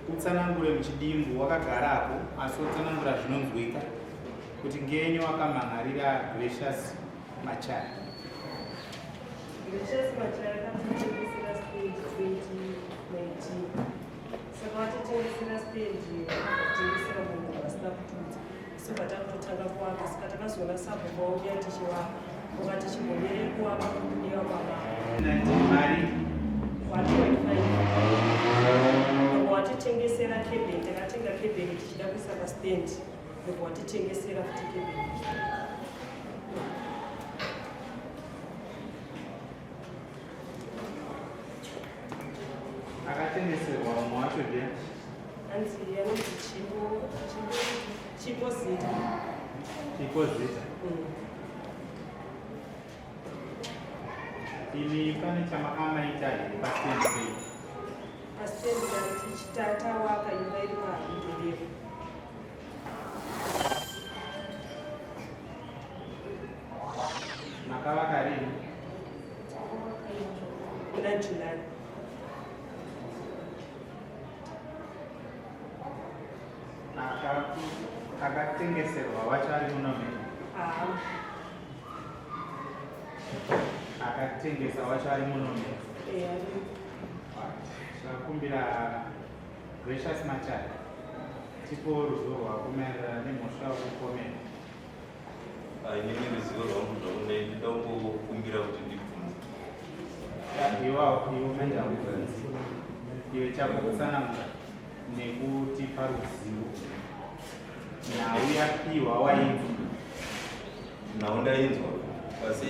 Utsanangure muchidimbu wakagarako asi wotsanangura zvinonzwika kuti ngenyi wakamhan'arira Gracious Machaya. Gracious Machaya akatitengesera stand 2019. Saka watitengesera stand akatengesera munhu vasina kutiudza. Isu patakutotanga kuwaka saka takazoona sabhuku vauya tichiwaka. Ukati chimbomire kuwaka kudiwa baba. 19 mari 1.5. Watitengesera cabin, takatenga cabin tichida kuisa pastand. Ndobva watitengesera futi cabin. Akatengeserwa umwe wacho ndiye Hanzi anonzi Chipo, Chipo, Chipo Zita. Chipo Zita. Imi pane chamakamaita here pastand pei? Pastand tichitata waka imba iri paHidedero. Makavaka rini? Muna July. Akatengeserwa wacho ari muno mene? Haa. Akatengesa wacho ari muno mene? Eh, ari. Tikakumbira Gracious Machaya tipo ruzivo rwako maererano nemhosva yekupomera. Inini ruzivo rwangu zvaune ndinoda kungokumbira kuti ndibvunze. Iwawo iwe manje hakubvunzi. Iwe chako kutsanangura nekutipa ruzivo. Nhau yapiwa wainzwa. Nhau ndainzwa asi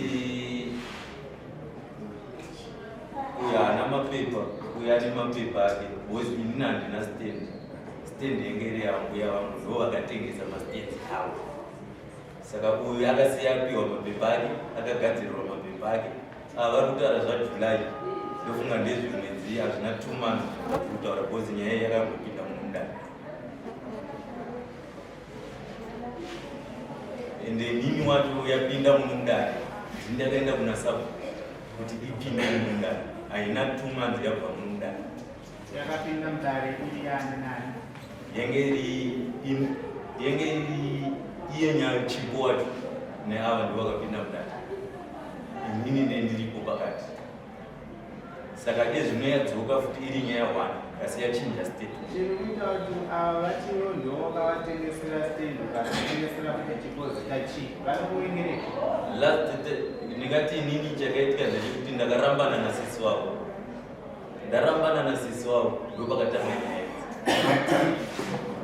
uyo haana mapepa uyo ane mapepa ake because inini handina stand. Stand yenge iri yambuya vangu ndo vakatengesa mastands avo. Saka uyu akasiya apiwa mapepa ake akagadzirirwa mapepa ake. Ava vari kutaura zvaJuly ndofunga ndezvemwedzi hazvina 2 months zvatiri kutaura because nyaya iyi yakangopinda mumudare. Ende inini wacho yapinda muno mudare ndini ndakaenda kuna sabhuku kuti ipinde muno mudare haina 2 months yabva muno mudare. Yakapinda mudare iri yani nani? Yenge iri yenge iri iye Nyachipo wacho neava ndivo vakapinda mudare inini nendiripo pakati. Saka ezvino yadzoka futi iri nyaya one asi yachinja statement. Chiri kuita kuti ava vatiwo ndiwo wakavatengesera stand ukatengesera futi chipo zita chii vanokuvengerei? Last ndingati inini chakaitika ndechekuti ndakarambana nasisi wavo. Ndarambana nasisi wavo ndopakatanga nyaya idzi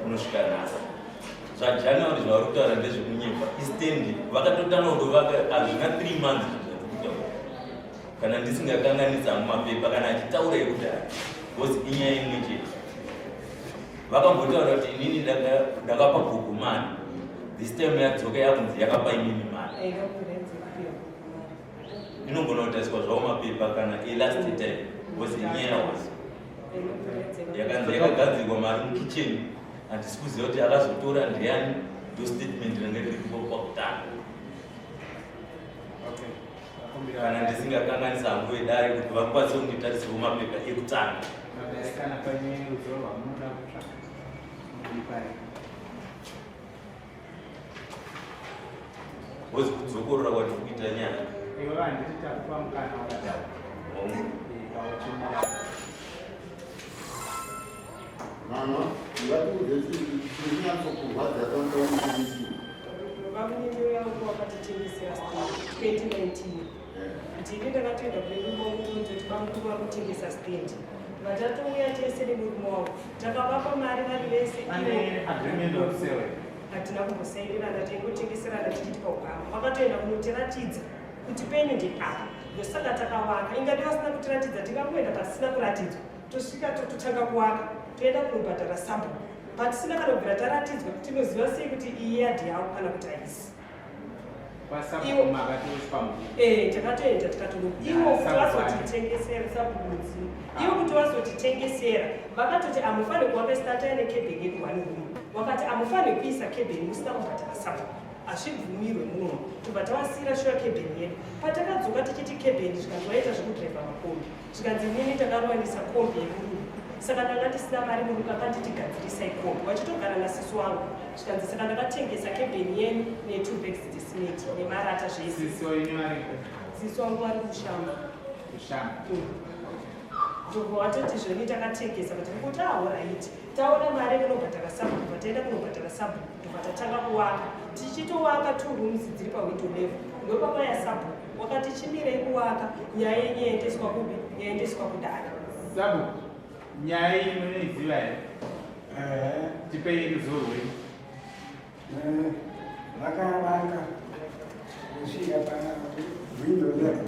kunosvika nhasi. ZvaJanuary zvavari kutaura ndezvekunyepa. Istand vakatotanga kundovaka hazvina 3 months zvatiri kutaura. Kana ndisingakanganisi hangu mapepa kana achitaura ekudhaya because inyaya imwe chete. Vakambotaura kuti inini ndakapa gogo mari. This time yadzoka yakunzi yakapa inini mari. Inogona kutariswa zvavo mapepa kana elast time because inyaya was yakanzi yakagadzirwa mari mukitchen handisi kuziva kuti akazotora ndiani ndo statement ranga riri kupa pakutanga. Okay. Kana ndisingakanganisa hangu vedare kuti vakwanise kunditarisirwo mapepa ekutanga. Vadare kana paine ruzivo rwamunoda kutsvaka munodipai. Wozi kudzokorora kwatiri kuita nyaya. Iwe handiti takupa mukana wakadaro. Pauchimira. Mama, ngatiudze chiri kunyatsokurwadza pamusoro Vamunini wangu wakatitengesera stand 2019. Kuti ini ndakatoenda kune murume wangu kunototi bamukuru vari kutengesa stand. Vatatouya tese nemurume wangu. Takavapa mari vari vese. Pane agreement of sale. Hatina kumbosairirana taingotengeserana tichiti paugama. Vakatoenda kunotiratidza kuti penyu ndeapa. Ndosaka takawaka. Ingadi vasina kutiratidza tingangoenda pasina kuratidzwa. Tosvika tototanga kuwaka. Toenda kunobhadhara sabhuku. Patisina kana kubvira taratidzwa tinoziva sei kuti iyi yadhi yavo kana kuti haisi. Takatoenda tikatono ivo kuti vazotitengesera sabhuku ivo kuti vazotitengesera vakatoti amufaniri kuvaka stata ine cabin yedu one room wakati amufaniri kuisa cabin musina kubhadhara sabhuku hazvibvumirwe muno tobva tavasiira shuwa cabin yedu patakadzoka tichiti cabin zvikanzi vaita zvekudhiraivha makombi zvikanzi inini takarovanisa kombi yemurungu. Saka ndanga ndisina mari murume akanditi gadzirisai kombi vachitogara nasisi wangu zvikanzi saka ndakatengesa kebheni yenyu netwo bags dzesimeti nemarata zvese. Sisi wenyu variko? Sisi wangu vari kushamba. Kushamba. Ndobva watoti zvoni takatengesa but ndikuti ahoraiti taona mari yekunobhadhara sabhuku bva taenda kunobhadhara sabhuku ndobva tatanga kuwaka tichitowaka two rooms dziri pawindow level ndopakauya sabhuku wakati chimirei kuwaka nyaya yenyu yaendeswa kupi yaendeswa kudare. Sabhuku nyaya iyi munoiziva here? Tipei ruzivo rwenyu. Vakavaka kusvika pawindow level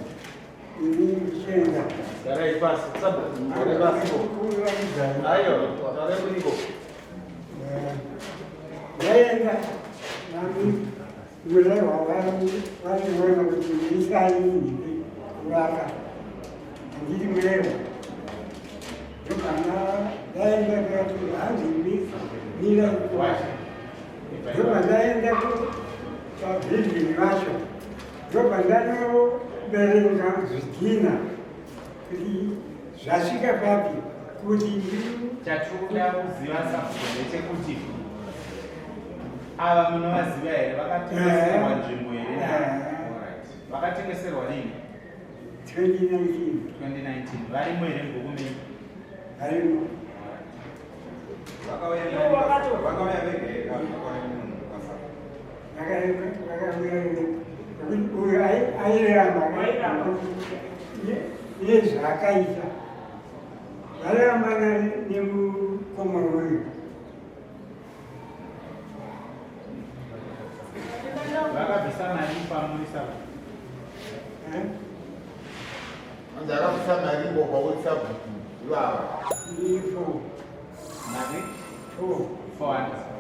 ini ndichienda. Garai pasi, sabhuku, garai pasi. Aiwa, garai kuriko. Ndaenda murehwa vachiona kuti isai nhimbi kuvaka handiti murehwa ndokana ndaenda ndikati hanzi mira kuvaka ndobva ndaenda pabhilding vacho ndobva ndanoverenga zvidhina kuti zvasvika papi kuti Chatikuda kuziva sabhuku ndechekuti ava munovaziva here vakatengeserwa nzvimbo here? Alright. Vakatengeserwa rini? 2019. 2019. Varimo here mubhuku menyu? Varimo. Ivo vakato- Vakauya vega here kana vakauya nemunhu kwasaka? Vakauya nekuti uyu airamba Wairamba. nezvaakaita vairambana nemukoma uyu. Vakabvisa mari pamuri sabhuku? Hanzi akabvisa mari ngo kwauri sabhuku ivava. Ni four. Mari? Four. 400.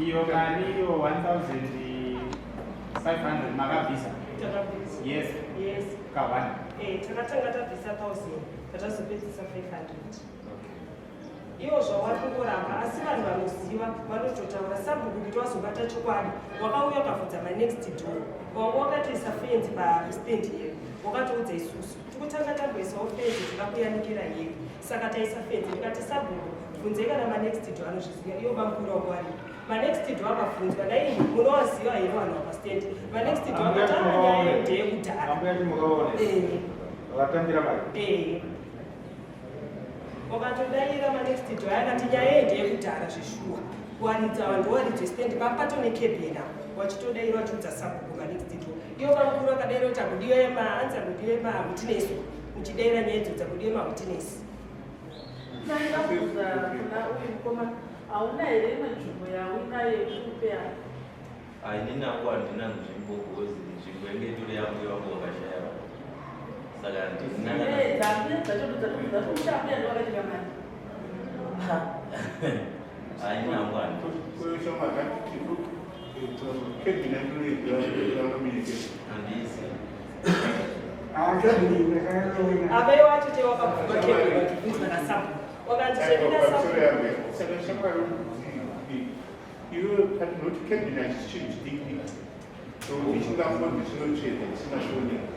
Iyo mari iyo 1500 makabvisa? Takabvisa. Yes. Yes. Ka one. Takatanga tabvisa 1000 tatazopedzisa 500. Iwo zvavari kungoramba asi vanhu vanoziva vanototaura sabhuku kuti wazobata chokwadi wakauya ukabvunza manext door wanga wakatoisa fenzi pastand yedu wakatoudza isusu tikutanga tamboisawo fenzi toda kuyanikira yedu saka taisa fenzi ndikati sabhuku bvunzei kana manext door anozviziva iwo bamukuru wangu aripo manext door akabvunzwa nai munowaziva here vanhu vapastand manext door akati "Ah, nyaya ndeyekudhara." Ambuya mukaone. Vakatambira mari. Wakatodaira manext door akati nyaya iyi ndeyekudhara zveshuwa kuwaridza vanhu waridzwe stand papato nekebhena wachitodaira wachiudza sabhuku manext door iwo bamukuru akadaira kuti akudiwe hanzi akudiwe mahutinesu muchidaira nyaya idzo dzakudiwe mahutinesu. Ndangabvunza kuna uyu mukoma, hauna here imwe nzvimbo yauinayo yekupe apa? Inini hangu handina nzvimbo because nzvimbo yange itori yangu yangu wakashaya saka handina kana Dzambuya dzacho dzatomusha ambuya ndovakatenga mari. Haini hangu handina. Handisi. Akabini ndakaona. Abai wacho te wakabvunzwa kebheni wakibvunzwa nasabhuku wakanzi zvendina sabhuku. Saka shamwari, iwe noti kebhini hachisi chinhu chidiki nokuti chingangonzi chinotsvedza chisina kuoneka.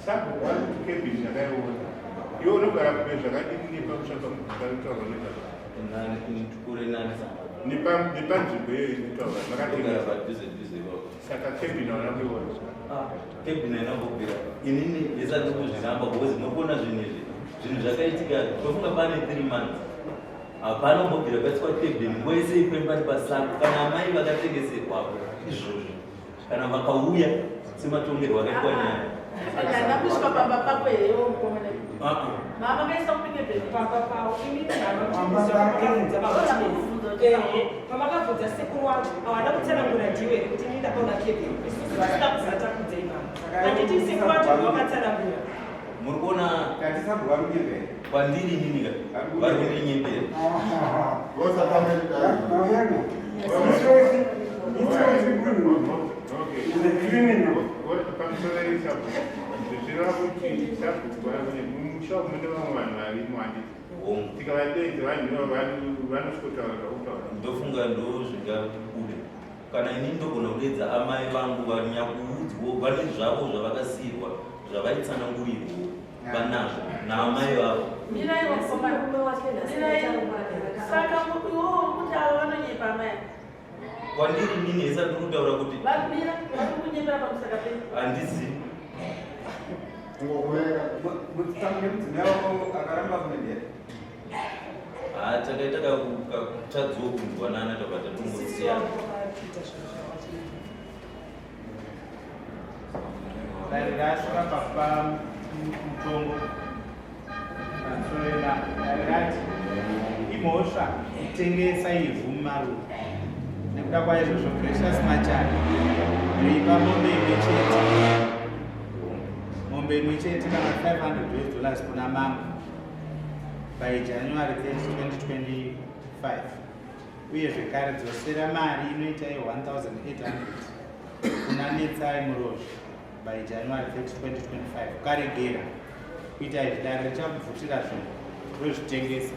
Sabhuku vari kuti kebhini ndakaiona. Iwe unogara kure zvakadini nepakutsvaka parikutaurwa nezvazvo? Nani kure nani? Nepanzvimbo iyoyo inotaurwa Ndogara makatengesa. padhuze dhuze ipapo. Saka kebhini hauna kuiona? Kebhini hainambobvira inini ndisati kuzviramba because munokuona zvinhu izvi zvinhu zvakaitika tofunga pane 3 months hapana kumbobvira paiswa kebhini nguva yese ipeni pari pasango kana amai vakatengeserwapo izvozvo kana vakauya sematongerwo akaitwa nyaya. Saka handina kusvika pamba pako herewo mukoma? Ah, ah. Mama kaisa kupi kebheni? Pamba pavo imini pamakabvunza sekuru wacho hawana kutsanangura ndiwe here kuti ini ndakaona kebheni isusu vasina kubvira takudzei mama handiti sekuru wacho ndiwakatsanangura. Muri kuona Tatisabhuku vari kunyepera. Kwandiri inini ka vari kundinyepera. Maona, itsotsi, itsotsi munhu. Is a criminal. Pamusoro isabhuku zvichireva kuti sabhuku mumusha umu mune vamwe vanhu varimo handiti? Tikavadeedza vanhu ivavo vanosvikotaura zvakutaura. Ndofunga ndo zvingabude kana ini ndogona kudeedza amai vangu vanyakuudzwo vane zvavo zvavakasiirwa zvavaitsanangurirwo vanazvo naamai vavo. Mirai vakomana. Mirai. Saka iwowo uri kuti avo vanonyepa amai ava? Kwandiri inini hesa ndiri kutaura kuti Vamira vari kunyepera pamusaka penyu. Handizivi. Mudzimai wako akaramba kunyembera. Haa takaita kakutadzawo kunzwanana tabva Sisi tatongosiyana. wako vakuita zvinhu zvavachiita. Dare rasvika pakupa mutongo pamusoro yedare. Dare rati imhosva kutengesa ivhu mumaruva. Nekuda kwaizvozvo Precious Machari ripa mombe imwe chete mombe imwe chete kana 500 US dollars kuna mambo by January 30, 2025 uye zvekare dzosera mari inoita ye1800 kuna Netsai Murozvi by January 30, 2025. Ukaregera kuita izvi dare richakubvutira zvinhu rozvitengesa.